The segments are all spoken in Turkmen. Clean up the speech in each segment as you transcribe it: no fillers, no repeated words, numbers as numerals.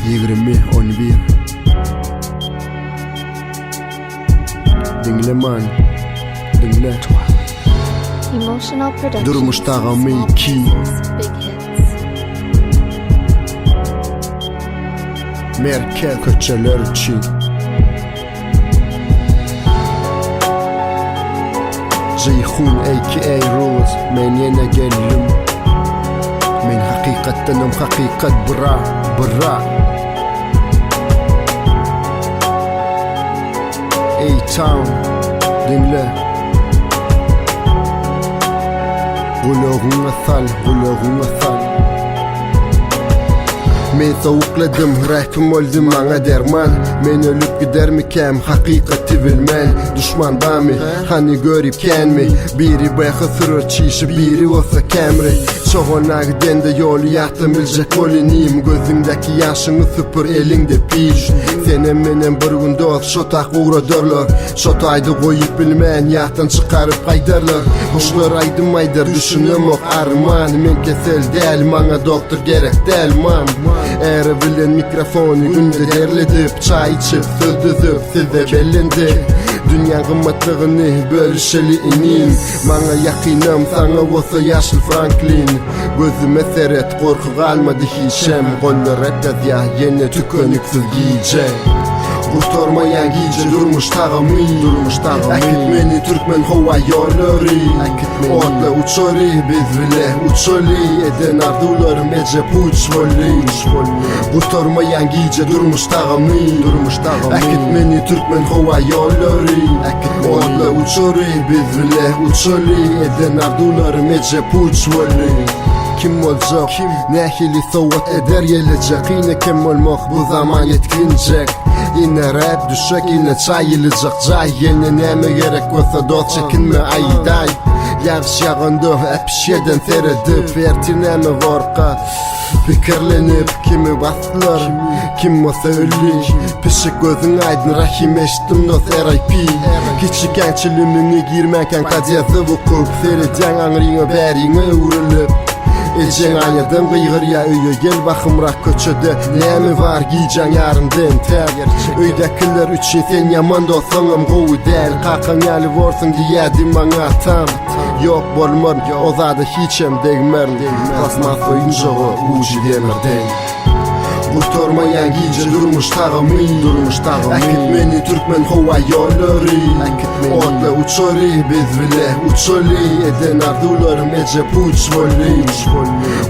20 11 Diňle man Diňle Emotional Productions. Durmuş tagamy Small iki. Prices, Big Hits. Merkez köçeler üçin Jeýhun aka Ruz Men ýene geldim Men hakykatdanam hakykat bra bra A-Town Diňle Gulagyňa sal gulagyňa sal Men sowukladym, rapim boldy maňa derman Men ölüp gidermikäm, hakykaty bilmen Duşman bamy, hany görip känmi Biri BH sürer çişi, biri bolsa Camry Çogana gidende ýoly ýatdan biljek bol inim Gözüňdäki ýaşyňy süpür eliňde piş Senem menem bir gün dost şo tak ugradarlar Şo taýda goýup bilmän ýatdan çykaryp gaýdarlar Guşlar aýdym aýdar düşünemok arman Men kesel däl maňa doktor gerek däl man Äri bilen mikrofony günde derledip Çaý içip söz düzüp size bellendi Dünýäň gymmatlygyny bölüşeli inim Maňa ýakynam saňa bolsa ýaşyl Franklin Gözüme seret gorky galmady hiçem Gollar rap ýazýa ýene tükeniksiz gije Gutarmaýan gije durmuş tagamy Durmuş tagamy Äkit meni türkmen howa ýollary Äkit meni Otla uçary biz bile uçaly Eden arzuwlarym eje puç boldy Gutarmaýan gije durmuş tagamy Durmuş tagamy Äkit meni türkmen howa ýollary Äkit meni Otla uçary biz bile uçaly Eden arzuwlarym eje puç boldy Kim boljak kim nähili sowgat eder gelejek Kyn eken bolmak bu zaman ýetginjek Ine rap düşek ine çaý ýylyjak jaý Ýene näme gerek bolsa dost çekinme aýdaý Ýagyş ýaganda äpişgeden seredip Ertir näme borka pikirlenip Kimi basdylar kim bolsa öldi Pişik gözüň aýdyn Rahim eşitdim dost RIP Kiçikäň çilimiňi girmänkäň podýezde bukup Seredýäň aňryňa bäriňe öwrülip Ejeň aýadan gygyrýa öýe gel bahymrak köçede Näme bar gijäň ýarynda entäk Öýdäkiler üçin sen ýaman dostlaňam gowy däl Kakaň ýaly borsuň diýýädi maňa atam Ýok bolmaryn o zada hiçem degmerin Plastmas oýunjaga ujy demirden Gutarmaýan gije durmuş tagamy Durmuş tagamy Äkit meni türkmen howa ýollary Äkit meni Otla uçary biz bile uçaly Eden arzuwlarym eje puç boldy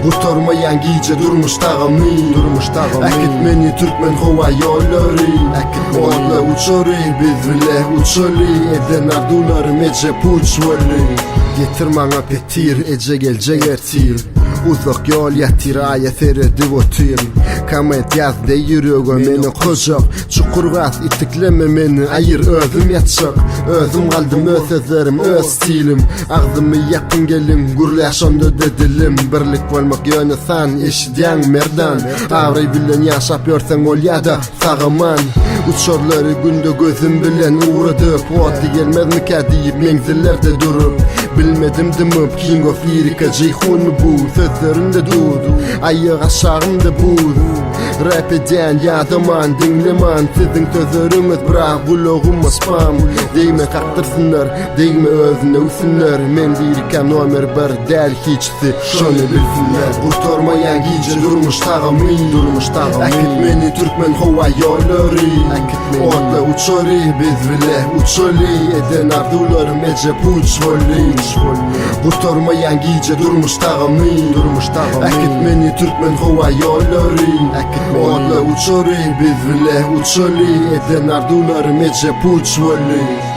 Gutarmaýan gije durmuş tagamy Durmuş tagamy Äkit meni türkmen howa ýollary Äkit meni Otla uçary biz bile uçaly Eden arzuwlarym eje puç boldy Getir maňa petir eje geljek ertir Uzak ýol ýatyr aýa seredip otyr Komment ýaz deý ýürege men okajak Çukur gaz itikleme meni aýyr özüm ýatjak Özüm galdym öz sözlerim öz stilim Agzymy ýapyň geliň gürlä şonda-da dilim Birlik bolmak ýöne san eşidýäň merdan Abraý bilen ýaşap ýörseň bolýada sagaman Uçarlary günde gözüm bilen ugradyp Otly gelmezmikä diýip menzillerde durup Bilmedim dymyp King of lirika Jeýhunmy bu sözlerinde dur Aýak aşagymda buz Rap edýän ýadaman diňleman Siziň sözleriňiz bra gulagyma spam Degme kakdyrsynlar degme özüne öwsünler Men dirikäm nomer bir däl hiçsi şony bilsinler Gutarmaýan gije durmuş tagamy Durmuş tagamy Äkit meni türkmen howa ýollary Äkit meni Otla uçary biz bile uçaly Eden arzuwlarym eje puç boldy Gutarmaýan gije durmuş tagamy Durmuş tagamy Äkit meni türkmen howa ýollary Äkit meni Otla uçary biz bile uçaly Eden arzuwlarym eje puç boldy.